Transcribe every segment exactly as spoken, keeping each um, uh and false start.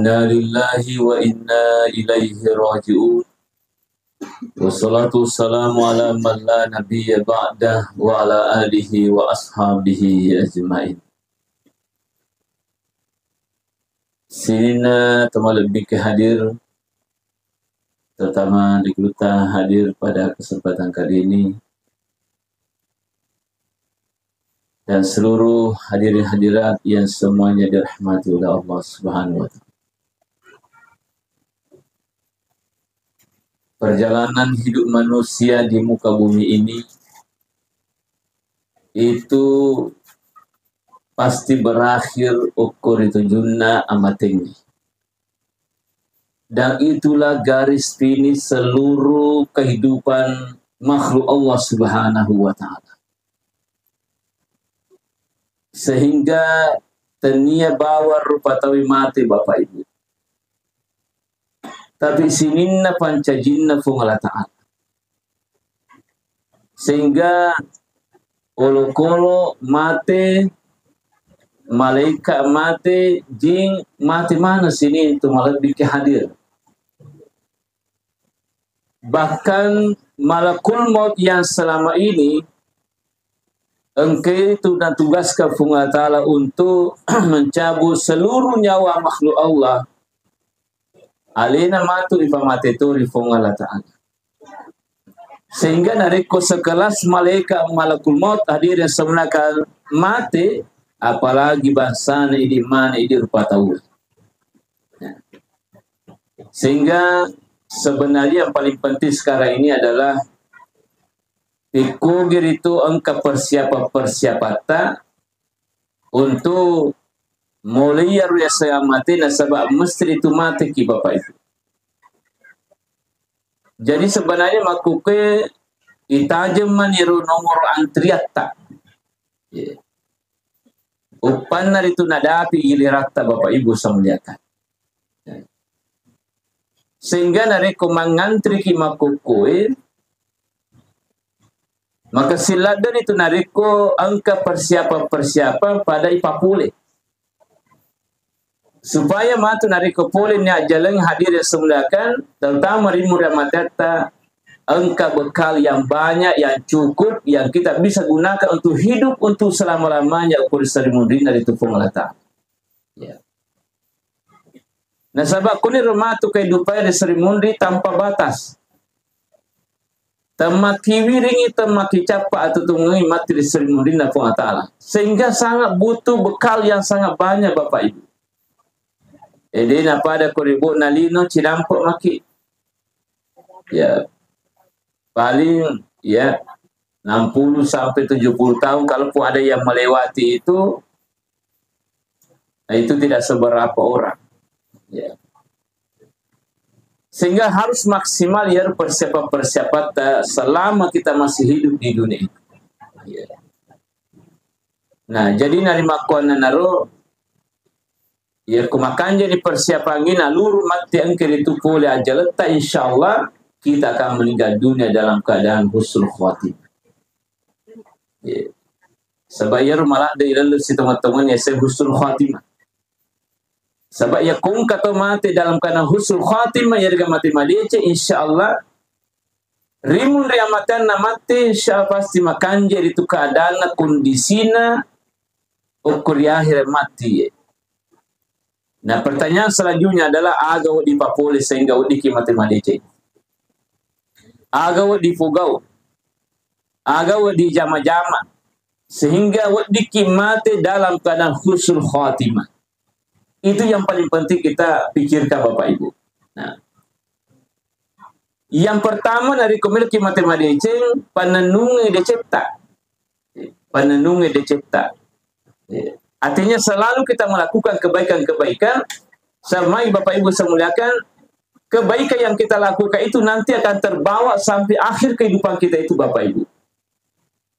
Inna lillahi wa inna ilaihi raji'un. Wassalatu wassalamu ala man la nabiyya ba'dah wa ala alihi wa ashabihi ajma'in. Sininna tomalebbikeng hadir, terutama di gurutta hadir pada kesempatan kali ini, dan seluruh hadirin hadirat yang semuanya dirahmati oleh Allah Subhanahu wa Ta'ala. Perjalanan hidup manusia di muka bumi ini itu pasti berakhir okko ri tujunna amatengnge. Dan itulah garis finish seluruh kehidupan makhluk Allah Subhanahu wa Ta'ala. Sehingga tennia bawang rupa tauwe mate, Bapak Ibu. Tapi sininna pancajinna Puang Allah Ta'ala. Sehingga olokolo mate, malaikat mate, jin mate maneng sininna tu malebbikeng hadir. Bahkan malakul maut yang selama ini engka itu natugaskan Puang Allah Ta'ala untuk mencabut seluruh nyawa makhluk Allah, alena matu ipamate to ri Puang Allah Ta'ala. Sehingga narekko sekelas malaikat malakul maut hadir yang sebenarnya mate, apalagi bangsana idi mana idi rupa tau. Sehingga sebenarnya yang paling penting sekarang ini adalah pikkogi ritu engka persiapan-persiapatta untuk mulai iyaro yasengnge mate, nasaba mesti ritu mateki, Bapak Ibu. Jadi sebenarnya makkukue itajeng mani ro nomor antriatta. Iya. Uppanna ritu nadapi giliratta, Bapak Ibu saya muliakan. Sehingga narekko mangantriki makkukue, maka siladdeni tu narekko engka persiapan-persiapan pada ipapole. Supaya matu narekko pole ni ajjaleng hadirin semuliakan, terutama ri muri amateatta, engka bekal yang banyak, yang cukup, yang kita bisa gunakan untuk hidup, untuk selama-lamanya, ukur seri munrinna ritu Puang Allah Ta'ala. Ya. Nasaba kuniro matu kehidupan ri seri munri tanpa batas. Temmakkiwiringi, temmakkicappa atutungengi matti ri seri munrinna Puang Allah Ta'ala. Sehingga sangat butuh bekal yang sangat banyak, Bapak Ibu. Ede napada ko ri bo'na lino, cidampe maki. Ya, paling, ya, enam puluh sampai tujuh puluh tahun, kalaupun ada yang melewati itu, nah, itu tidak seberapa orang. Ya. Sehingga harus maksimal ya persiapan-persiapan ta-, selama kita masih hidup di dunia ini. Ya. Nah, jadi narimakkuannanaro, ya, ko makanjani persiapangngi naluru matti engka ritu pole ajaletta, insyaallah kita akan meninggal dunia dalam keadaan husnul khatimah. Ya. Saba iyaro maladde ilellu sitongeng-tongeng yaseng husnul khatimah. Saba iya kongka to mate dalam keadaan husnul khatimah, yarega mate madeceng, insyaallah rimunri amatanna mate, insyaallah pasti makanja ritu keadaanna, kondisina, okko ri akhir mati. Nah, pertanyaan selanjutnya adalah, aga wedding papole sehingga weddikki mate madeceng? Aga wedding pogau? Aga wedding jama-jama sehingga weddikki mate dalam keadaan husnul khatimah? Itu yang paling penting kita pikirkan, Bapak Ibu. Nah, yang pertama, narekko meloki mate madeceng, pannennungi decetta. Pannennungi decetta. Artinya selalu kita melakukan kebaikan-kebaikan, sama Bapak Ibu saya muliakan, kebaikan yang kita lakukan itu nanti akan terbawa sampai akhir kehidupan kita itu, Bapak Ibu.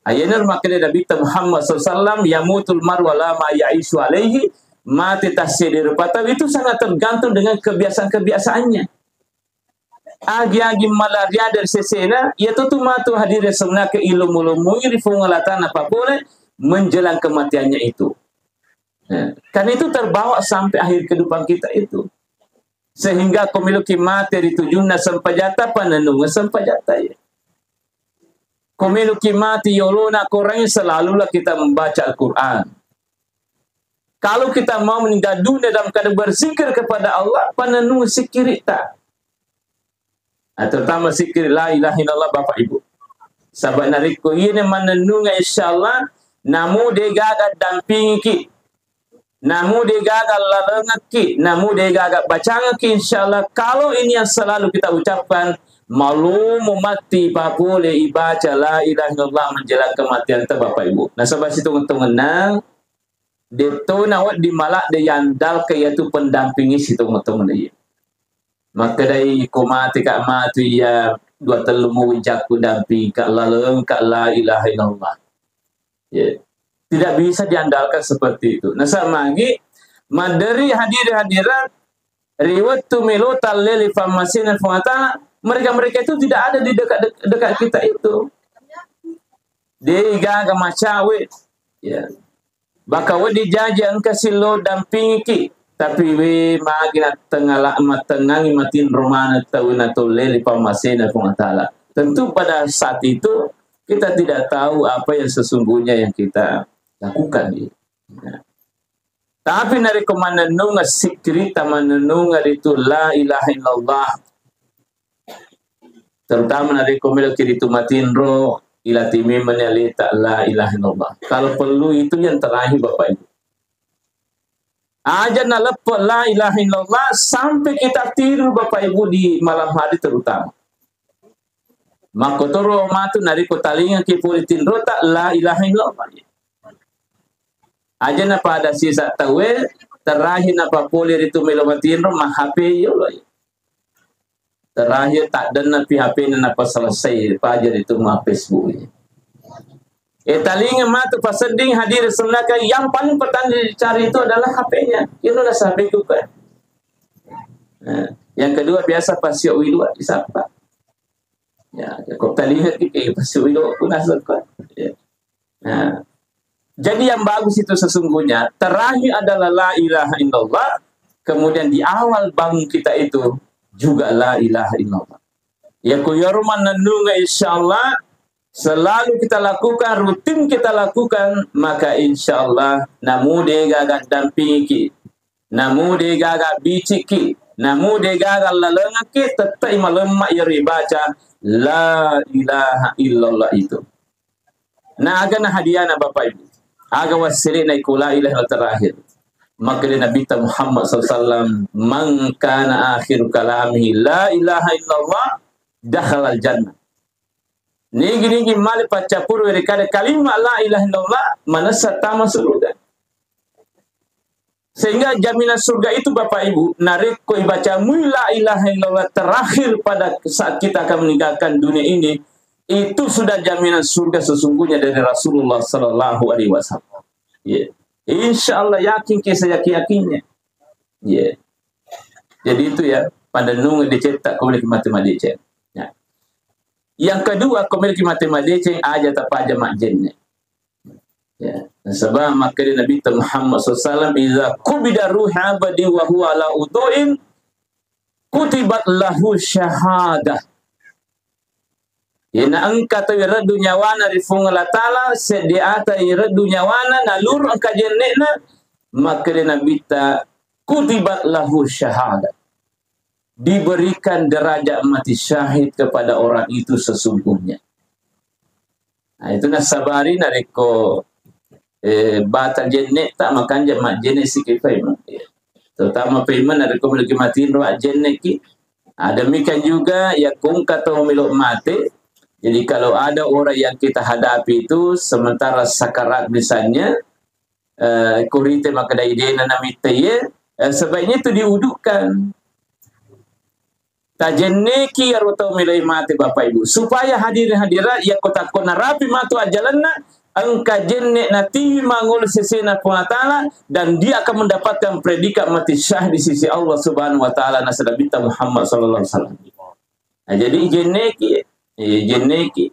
Ayana makkeda Nabi Muhammad sallallahu alaihi wasallam, "Yamutul mar'u ala ma ya'ishu alaihi," mate tassede rupa tau itu sangat tergantung dengan kebiasaan-kebiasaannya. Agi-agi malariada ri sesena, iya tu tu matu hadirin sebenarnya ilmu-ilmui ri Puang Allah Ta'ala papole menjelang kematiannya itu. Nah, karena itu terbawa sampai akhir kehidupan kita itu. Sehingga ko meloki mate ri tujunna sempajatta, panennungeng sempajatta iya. Ko meloki mate yolona Korangnge, selalulah kita membaca Al-Quran. Kalau kita mau meninggal dunia dalam keadaan berzikir kepada Allah, panennungeng sikkiritta. Nah, terutama sikkiri la ilaha illallah, Bapak Ibu. Saba' narekko iyene mannennunga, insyaallah, namu degaga dampingiki, namu degaga lalengekki, namu degaga bacangekki, insyaallah, kalau ini yang selalu kita ucapkan, malumu matti papole ibaca la ilaha illallah menjelang kematianta, Bapak Ibu. Nasaba' sitongeng-tongenna, de'to nawedding maladde yandalke iyatu pendampingi sitongeng-tongenna iya. Makkedai, ko mateka matu iya, dua tellu muwi jakku dampingka, lalengka la ilaha illallah. Ya. Tidak bisa diandalkan seperti itu. Nasaba' magi, madderi hadirin hadirat, ri wettu melo tallele pammasena Puang Allah Ta'ala, mereka-mereka itu tidak ada di dekat, dekat kita itu. Degaga macawe, ya. Baka wedding jaji engka sillo dampingiki, tapi we magi nattengala-, mattengngangi matinro maneng tau natollele pammasena Puang Allah Ta'ala. Tentu pada saat itu kita tidak tahu apa yang sesungguhnya yang kita lakukan. Ya. Tapi narekko mannennungeng sikkiritta, mannennungeng ritu la ilaha illallah, terutama narekko meloki ritu matinro, ilatimi mani aleta la ilaha illallah. Kalau perlu itu yang terakhir, Bapak Ibu. Aja naleppe la ilaha illallah sampai kita tidur, Bapak Ibu, di malam hari terutama. Makkotoro matu narekko talingaki pole tinrota la ilaha illallah. Aja napada sisa tauwe, terakhir napapole ritu melo matinro, ma H P yolo. Terakhir taddenna pi H P-na napaselesai, paja ritu ma Facebook. Eh, talinga matu pasedding hadir semnaka, yang paling pertama dicari itu adalah H P-nya. Ino na H P-ku kan. Nah, yang kedua biasa pasio widua disapa. Ya, ya, kok talinga ki, eh, pasio widua pun asal kan. Ya. Nah, jadi yang bagus itu sesungguhnya, terakhir adalah la ilaha illallah, kemudian di awal bangun kita itu juga la ilaha illallah. Ya, ku yaro mannennunga, insyaallah, selalu kita lakukan, rutin kita lakukan, maka insyaallah, namu degaga dampingiki, namu degaga biciki, namu degaga lalengekki, tettai malemma iyaro ibaca la ilaha illallah itu. Na aga na hadiana, Bapak Ibu? Aga wassele'na iko la ilaha illallah terakhir? Makkeda Nabitta Muhammad sallallahu alaihi wasallam, "Man kana akhiru kalamihi la ilaha illallah, dakhalal jannah." Nigi-nigi male paccappuru ri kada kalimat la ilaha illallah, manessa tama suruga. Sehingga jaminan surga itu, Bapak Ibu, narekko ibacamui la ilaha illallah terakhir pada saat kita akan meninggalkan dunia ini, itu sudah jaminan surga sesungguhnya dari Rasulullah sallallahu alaihi wasallam. Ya. Insya Allah, yakin ke seyakin-yakinnya. Ya. Jadi itu ya, pada nunga dicetak kau boleh mati madeceng. Ya. Yang kedua, kau boleh mati madeceng, aja tapaja majenne. Ya, nasaba makkeda Nabitta Muhammad sallallahu alaihi wasallam, "Idza qubida ruhu abdi wa huwa ala wudu'in, kutibat lahu syahadah." Iyana engka tau ireddu nyawana ri Puang Allah Ta'ala, seddi ata ireddu nyawana, naluru engka jenne'na, makkeda Nabitta, "Kutibat lahu syahadah." Diberikan derajat mati syahid kepada orang itu sesungguhnya. Nah, itu nasabari narekko, eh, bata jenne'ta, makanja majjenne siki paimeng. Terutama paimeng narekko meloki matinro ajjenneki. Nah, demikian juga ya kongka tau melo mate. Jadi kalau ada orang yang kita hadapi itu sementara sakarat misalnya, eh, kurite makkeda idena namitte ye, eh, sebaiknya itu diudukkan. Tajenneki iyaro tau meloi mate, Bapak Ibu, supaya hadirin hadirat, yakko takko narapi matu ajalanna, engka jenne natiwi mangolo sesena Puang Allah Ta'ala, dan dia akan mendapatkan predikat mati syahid di sisi Allah Subhanahu wa Ta'ala, nasaba Nabitta Muhammad sallallahu alaihi wasallam. Nah, jadi ijenneki, ijenneki.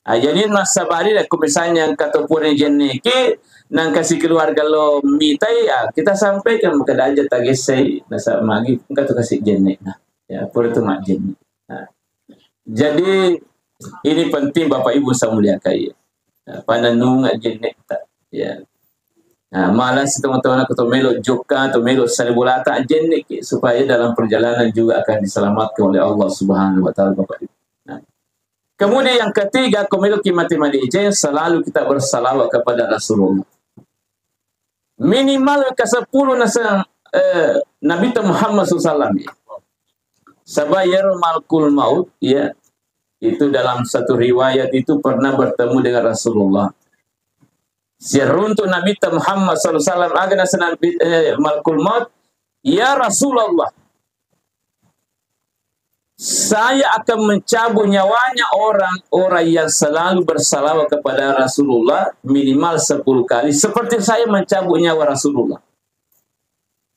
Ah, jadi nasabari, ko misalnya engka to pura ijenneki, nangka sikeluarga lo mitai, ya, kita sampaikan, makkeda aja tagessai, nasaba magi engka tu kasi jenne'na. Ya, pura tu majjenne'. Nah, jadi ini penting Bapak Ibu saya muliakan, ya. Nah, panennunga jenne'ta. Ya. Nah, malah si teman-teman aku tu melo jokka, tu melo sale bolata, jenne' ki, supaya dalam perjalanan juga akan diselamatkan oleh Allah Subhanahu wa Ta'ala, Bapak Ibu. Nah, kemudian yang ketiga, ko meloki mate madeceng, selalu kita bersalawat kepada Rasulullah. Minimal kaseppulo naseng, eh, Nabi Muhammad sallallahu alaihi wasallam. Saba iyaro malakul maut, ya, itu dalam satu riwayat itu pernah bertemu dengan Rasulullah. Siruntu Nabi Muhammad sallallahu alaihi wasallam, aga naseng Nabi, eh, malakul maut, "Ya Rasulullah, saya akan mencabut nyawanya orang-orang yang selalu bersalawat kepada Rasulullah minimal sepuluh kali, seperti saya mencabut nyawa Rasulullah."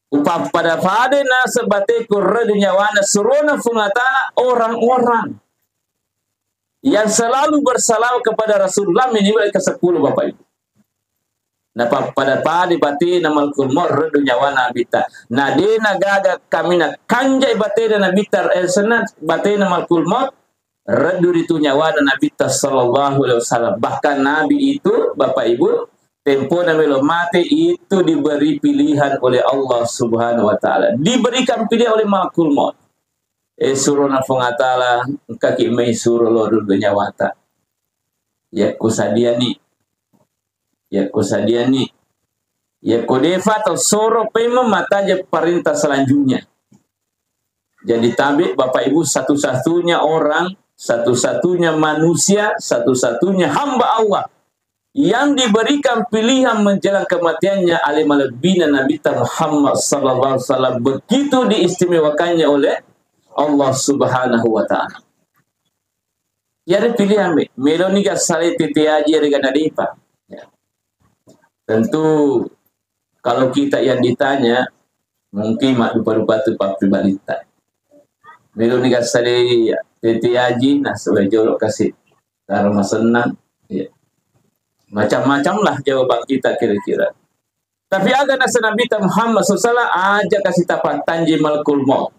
Upappada-pada naseng bateko redu nyawana surona Puang Allah Ta'ala orang-orang yang selalu bersalawat kepada Rasulullah minimal ke sepuluh, Bapak Ibu. Napappada-pada batena malakul maut redu nyawana Nabitta. Na de nagaga kami nakanjai batena Nabitta, eh, senna batena malakul maut, redu ritu nyawana Nabitta sallallahu alaihi wasallam. Bahkan Nabi itu, Bapak Ibu, tempona melo mate itu diberi pilihan oleh Allah Subhanahu wa Ta'ala. Diberikan pilihan oleh malakul maut. Eh, surona Puang Allah Ta'ala, engkaki mai suro lo redu nyawata. Yakko sadiani, yakko sadiani, yakko defa to soro pemeng mataja perintah selanjutnya. Jadi tabe, Bapak Ibu, satu-satunya orang, satu-satunya manusia, satu-satunya hamba Allah yang diberikan pilihan menjelang kematiannya ale malebbina Nabitta Muhammad sallallahu alaihi wasallam, begitu diistimewakannya oleh Allah Subhanahu wa Ta'ala. Iyaro pilihan, me-, meloni ga salai tette aji ri gana depa. Ya. Tentu kalau kita yang ditanya, mungkin maddupa-dupa tu pappebalita. Meloni ga salai tette aji, nah, sebagai jolo kasi taro masennang. Ya. Macam-macamlah jawaban kita kira-kira. Tapi aga naseng Nabitta Muhammad sallallahu alaihi wasallam, aja kasi tapattanji malakul maut.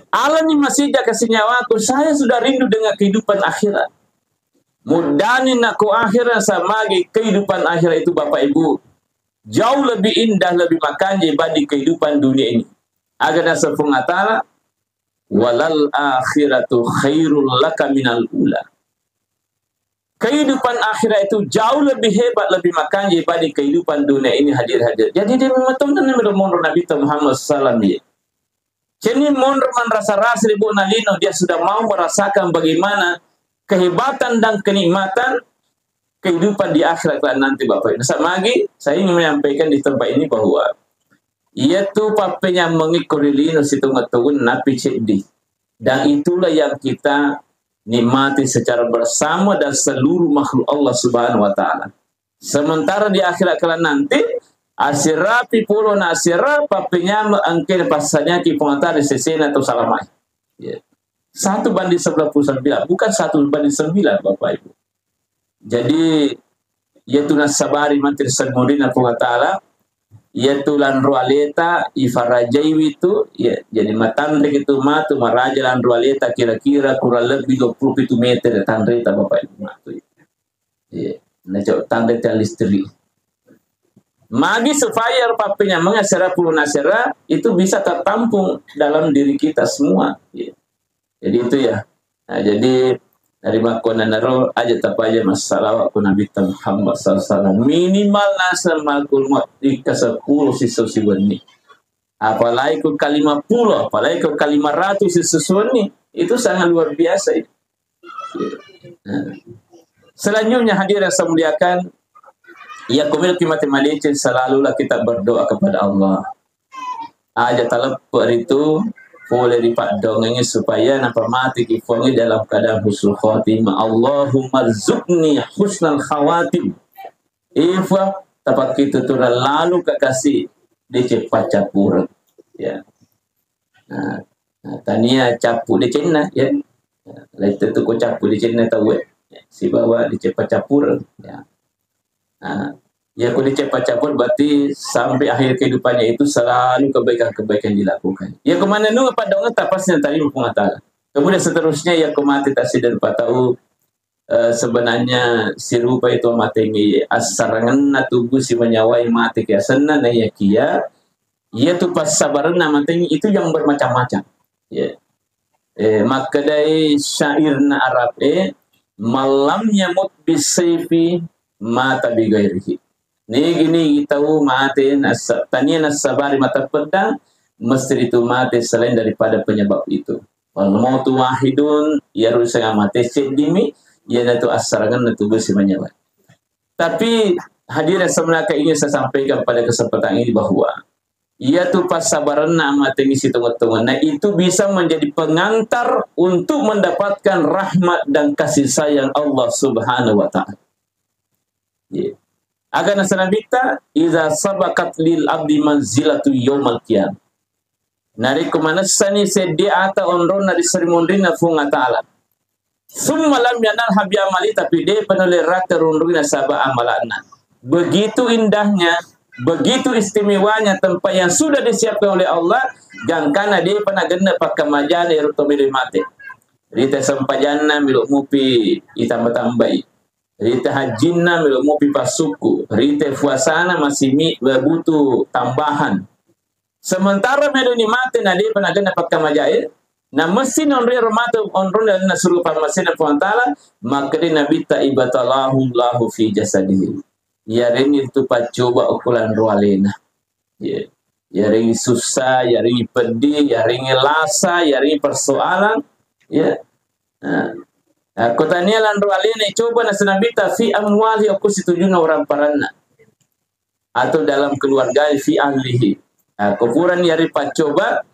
Alani masija kasi nyawaku, saya sudah rindu dengan kehidupan akhirat. Muddani nako akhirat, samagi kehidupan akhirat itu, Bapak Ibu, jauh lebih indah, lebih makanja dibanding kehidupan dunia ini. Aga naseng Puang Allah Ta'ala, "Walal akhiratu khairul laka minal ula." Kehidupan akhirat itu jauh lebih hebat, lebih makanja dibanding kehidupan dunia ini, hadir-hadir. Jadi, de memang tongeng monro Nabitta Muhammad sallallahu alaihi wasallam, ya. Jadi, monro manrasa-rasa di bawah lino, dia sudah mau merasakan bagaimana kehebatan dan kenikmatan kehidupan di akhirat kelak nanti, Bapak Ibu. Samagi, saya ingin menyampaikan di tempat ini bahwa iyatu pappenyamengngi ko ri lino sitongeng-tongeng napi ceddi. Dan itulah yang kita nikmati secara bersama dan seluruh makhluk Allah Subhanahu wa Ta'ala. Sementara di akhirat kelak nanti, aserapi polo na asera, pappenyameng engkae passanjaki Puang Allah Ta'ala ri sesena tau salamai. Ya. Satu banding sembilan puluh sembilan, bukan satu banding sembilan, Bapak Ibu. Jadi, iyatu nassabari mate ri sengngorina Puang Allah Ta'ala, iyatu lanro aleta ifarajaiwi tu, ya, jadi matanre itu matu maraja lanro aleta kira-kira kurang lebih dua puluh pitu meter tanreta, Bapak Ibu, matu. Ya, naco tanre tiang listrik. Magi supaya pappenyameng asera polo na asera itu bisa tertampung dalam diri kita semua. Ya. Jadi itu ya. Nah, jadi dari makkuannanaro aja tapaja massalawa ku Nabitta Muhammad sallallahu alaihi wasallam. Minimal naseng malakul maut ika seppulo sisso siwenni. Apalagi ko ka lima puluh, apalagi ko ka lima ratus sisso siwenni. Itu sangat luar biasa itu. Nah. Selanjutnya hadirin yang saya muliakan, ya, ko meloki mate madeceng, selalulah kita berdoa kepada Allah. Aja taleppe ritu, pole ri paddoangengnge supaya napamateki Puangnge dalam keadaan husnul khatimah. Allahumma rzuqni husnal khawatim. Eh, Puang, tapakkituturang lalu ka kasi deceng paccappureng. Ya. Nah, nah, tania cappu decenna, ya. Nah, lain tentu ko cappu decenna tauwe. Ya, sibawa deceng paccappureng. Ya. Nah, Ya, ko dicapa-capa berarti sampai akhir kehidupannya itu selalu kebaikan-kebaikan dilakukan. Ya, kemana nu pada orang tak pasti terima Puang Allah Ta'ala. Kemudian seterusnya, ya, ko mati tak sidar patau, eh, sebenarnya sirupa itu mati ini assarangenna tubuh si menyawai mati kiasenna na iya kia, iya tu passabarenna mati itu yang bermacam-macam. Ya. Eh, makkedai syairna Arab, eh, "Mallam yamut bisayfi mata bighairihi." Nigi-nigi tau mate nassa-, tania nassabari mata pedang, mesti itu mate selain daripada penyebab itu. "Wal mautu wahidun," iyaro sanga mate seddimi, iyanatu assarangenna tubuh si menyawai. Tapi hadirin sebenarnya ingin saya sampaikan pada kesempatan ini bahwa iyatu passabarenna amatengngi sitongeng-tongenna itu bisa menjadi pengantar untuk mendapatkan rahmat dan kasih sayang Allah Subhanahu wa Ta'ala. Iya. Aga nasaba Nabitta, "Iza sabakat lil abdi manzilatu yaumal qiyam." Narekko manessani seddi ata onronna ri sarimunrinna Fuang Allah Ta'ala. Summa lam yanalha bi amali, tapi de'pa nulle rate runrui nasaba amala'na. Begitu indahnya, begitu istimewanya tempat yang sudah disiapkan oleh Allah, gangkana de'pa nagenne pakkamajana ero to melo mate. Rita sempajanna melo mupi itamba-tambai. Rita hajjinna melo mupi pasukku. Rita fuasana masih mi-, butuh tambahan. Sementara meloni mate na de'pa nagenna pakkamajae, na messi nonroi ro mate onronna lalenna suruga pammasena Puang Ta'ala, makkeda Nabitta, "Ibtalahu Allahu fi jasadihi." Iyarengngi tu paccoba okko lanro alena. Iya. Iyarengngi sussa, iyarengngi peddi, iyarengngi lasa, iyarengngi persoalan. Iya. Nah, akko tania lanro alena coba nasa Nabitta fi amwali okko situjunna orang paranna. Atau dalam keluarga fi ahlihi. Nah, ko purani yari paccoba,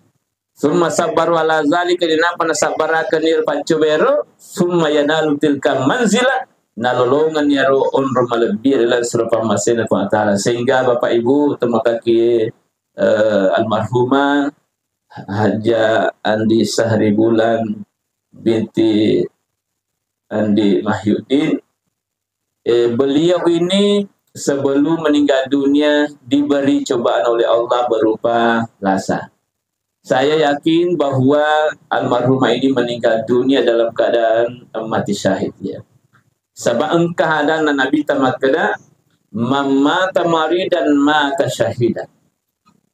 summa sabbaru ala zalika, dinapa nasabbarakenni ro paccoba ero, summa yanalu tilka manzila, nalolongenni ero onro malebbi ri laleng suruga pammasena Puang Ta'ala. Sehingga Bapak Ibu, temakaki, eh, almarhumah Haja Andi Sahribulan binti Andi Mahyuddin, eh, beliau ini sebelum meninggal dunia diberi cobaan oleh Allah berupa lasa. Saya yakin bahwa almarhumah ini meninggal dunia dalam keadaan mati syahid, ya. Saba engka hadanna Nabitta makkeda, "Man mata maridan mata syahidan."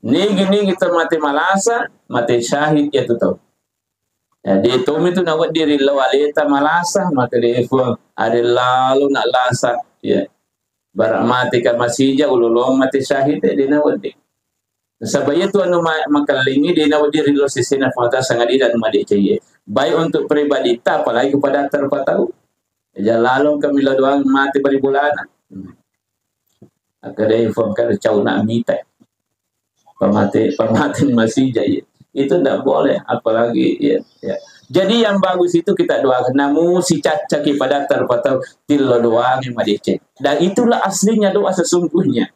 Nigi-nigi to mate malasa, mate syahid iyatu tau. Ya, de tomi tu nawedding ri lao aleta malasa, makkeda, "Eh, Puang, are lalo na lasa." Ya. Bara mate ka masija, ulolong mate syahid, de nawedding. Nasaba iyatu anu ma-, makellingi, de nawedding ri lao sesena Puang Ta'ala sangadinna anu madeceng. Baik untuk pribaditta, apalagi kepada terpatau. Aja lalong kami lao doang mate bali bolana. Hmm. Akkeda, "Eh, Puang, kan cauna mita." Pamate, pamate masija, iya. Itu ndak boleh, apalagi, ya, ya. Jadi yang bagus itu kita doakan. Namu sicaccaki pada terpatau tillo doang yang madeceng. Dan itulah aslinya doa sesungguhnya.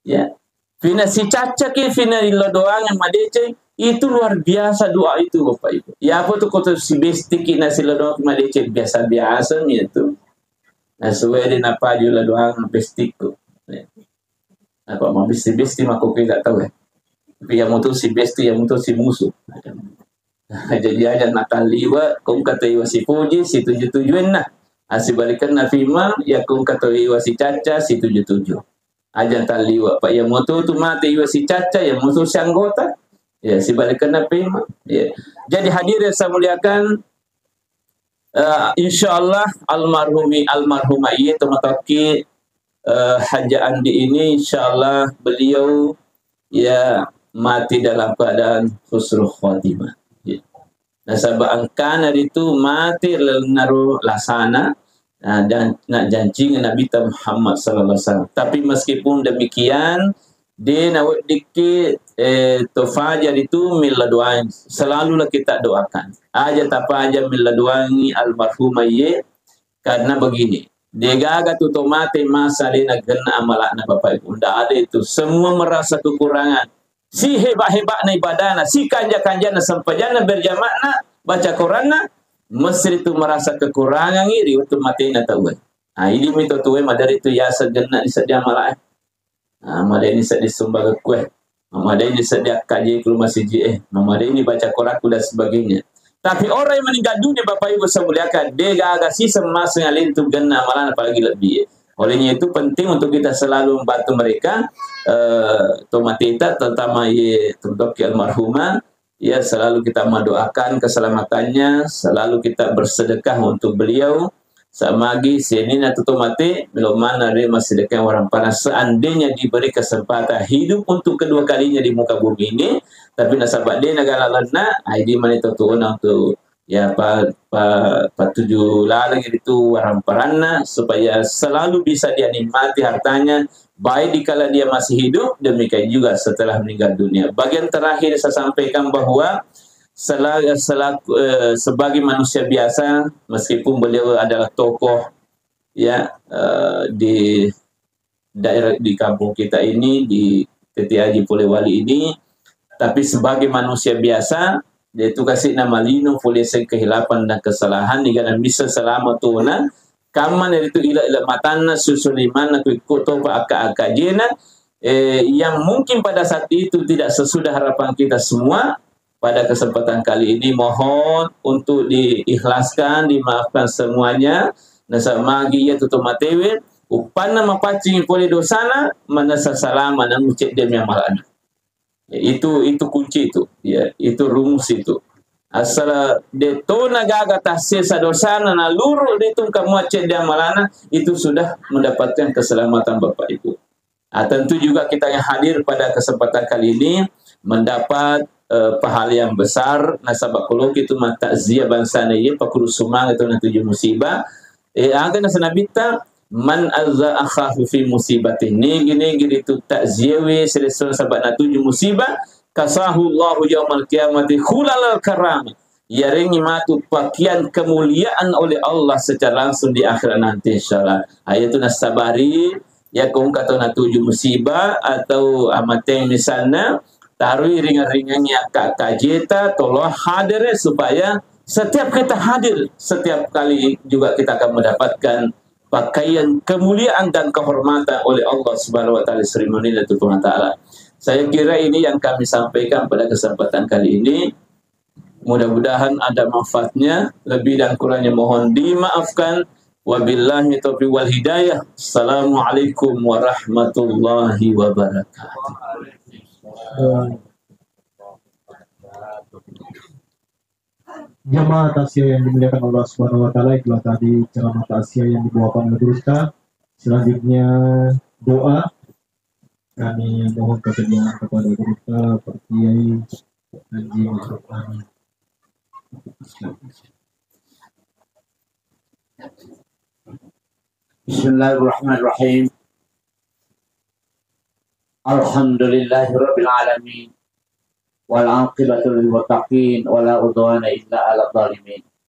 Ya. Fina sicaccaki, fina illo doang yang madeceng, itu luar biasa doa itu, Bapak Ibu. Ya apa tu kota si bestiki nasi lo doang madeceng biasa-biasa mi itu. Nah, suwe di napa jula doang bestikku. Ya. Apa mau besti-besti mako kita tahu ya. Tapi yang mutu si besti, yang mutu si musuh. Jadi aja natalliwa, kong kata iwa si puji, si tuju-tujuin nah. Asibalikan nafima, ya kong kata iwa si caca, si tuju-tuju. Aja talliwa, Pak. Ya mutu tu mate iwa si caca, ya mutu si anggota. Ya, sibalikan nafima. Ya. Jadi hadirin saya muliakan, eh, insya Allah almarhumi, almarhumah iya tomataki, eh, Haja Andi ini, insya Allah beliau ya mati dalam keadaan husnul khotimah. Ya. Nasaba engkana ritu mati lalenna ro lasana, nah, dan nak jancinga Nabi Muhammad sallallahu alaihi wasallam. Tapi meskipun demikian, de naweddikki, eh, tofaja ritu milla doang. Selalulah kita doakan. Aja tafaja milla doangi almarhumah iye, karena begini, degaga tu to mate masa de nagenna amalakna, Bapak Ibu. Ndak ada itu. Semua merasa kekurangan. Si hebat-hebatna ibadahna, si kanja-kanjana sempajanna, berjamakna, baca Quranna, mesti itu merasa kekurangangi ri wettu matena tauwe. Nah, ini mito tuwe madari tu yasa genna ni sedia malak. Ah, madaini seddi sumbagekku e. Madaini seddi akkajeku masiji e. Madaini baca Quranku dan sebagainya. Tapi orang yang meninggal dunia, Bapak Ibu saya muliakan, de gaga siseng maseng alintu genna amalan apalagi lebih e. Olehnya itu penting untuk kita selalu membantu mereka, eh, tomateta, terutama ye, tomatokki almarhumah, ya, selalu kita mendoakan keselamatannya, selalu kita bersedekah untuk beliau. Samagi sininna tu tomate, melo manna de massedekah waramparang. Seandainya diberi kesempatan hidup untuk kedua kalinya di muka bumi ini, tapi nasaba de nagala lalenna, ai di mani to tuona untuk, ya, pa, pa, patuju laleng itu waramparanna supaya selalu bisa dia nikmati hartanya, baik dikala dia masih hidup, demikian juga setelah meninggal dunia. Bagian terakhir saya sampaikan bahwa sela-, selaku, eh, sebagai manusia biasa, meskipun beliau adalah tokoh, ya, eh, di daerah, di kampung kita ini, di T T Haji Polewali ini, tapi sebagai manusia biasa, yaitu kasih nama lino, polisi kehilapan dan kesalahan, negara bisa selama tona, kamma naritu ila-ila matanna, susu limanna, kuikku topa akka-akka jena, eh, yang mungkin pada saat itu tidak sesudah harapan kita semua, pada kesempatan kali ini mohon untuk diikhlaskan, dimaafkan semuanya. Nasaba magi iya tu tomatewe, uppanna mapaccing pole dosana, manessa salama namu cedde mi amalana. Ya, itu, itu kunci itu. Ya, itu rumus itu. Asal detona gaga tassesa dosana, naluru detun kamua cedde amalana, itu sudah mendapatkan keselamatan Bapak Ibu. Ah, tentu juga kita yang hadir pada kesempatan kali ini mendapat, eh, pahala yang besar. Nasaba koloki tu mattakziah bangsana iya, pakuru sumanga tu natuju musibah. Eh, aga nasa nabitta, "Man azza akhahu fi musibati." Nigi-nigi ritu takziawe selessureng saba natuju musibah, kasahu Allahu yaumal qiyamati khulal karamah. Yarengi matu pakaian kemuliaan oleh Allah secara langsung di akhirat nanti, insyaallah. Ayatu nasabari, ya, ko engka tau natuju musibah atau, ah, mateng misalna, taroi ringang-ringangngi akka-akkajeta, tolong hadir supaya setiap kita hadir, setiap kali juga kita akan mendapatkan pakaian kemuliaan dan kehormatan oleh Allah Subhanahu wa Ta'ala, Sri Mu'minina Tuhan Ta'ala. Saya kira ini yang kami sampaikan pada kesempatan kali ini. Mudah-mudahan ada manfaatnya. Lebih dan kurangnya mohon dimaafkan. Wabillahi taufiq wal hidayah. Assalamualaikum warahmatullahi wabarakatuh. Jamaah takziah yang dimuliakan Allah Subhanahu wa Ta'ala, itulah tadi ceramah takziah yang dibawakan oleh Guru kita. Selanjutnya, doa. Kami mohon keberkahan kepada Guru kita, Pak Kiai Haji Ma'ruf Amin. Bismillahirrahmanirrahim. Alhamdulillahirabbil alamin. Wal aqibatu lil muttaqin, wala udwana illa 'alal zalimin.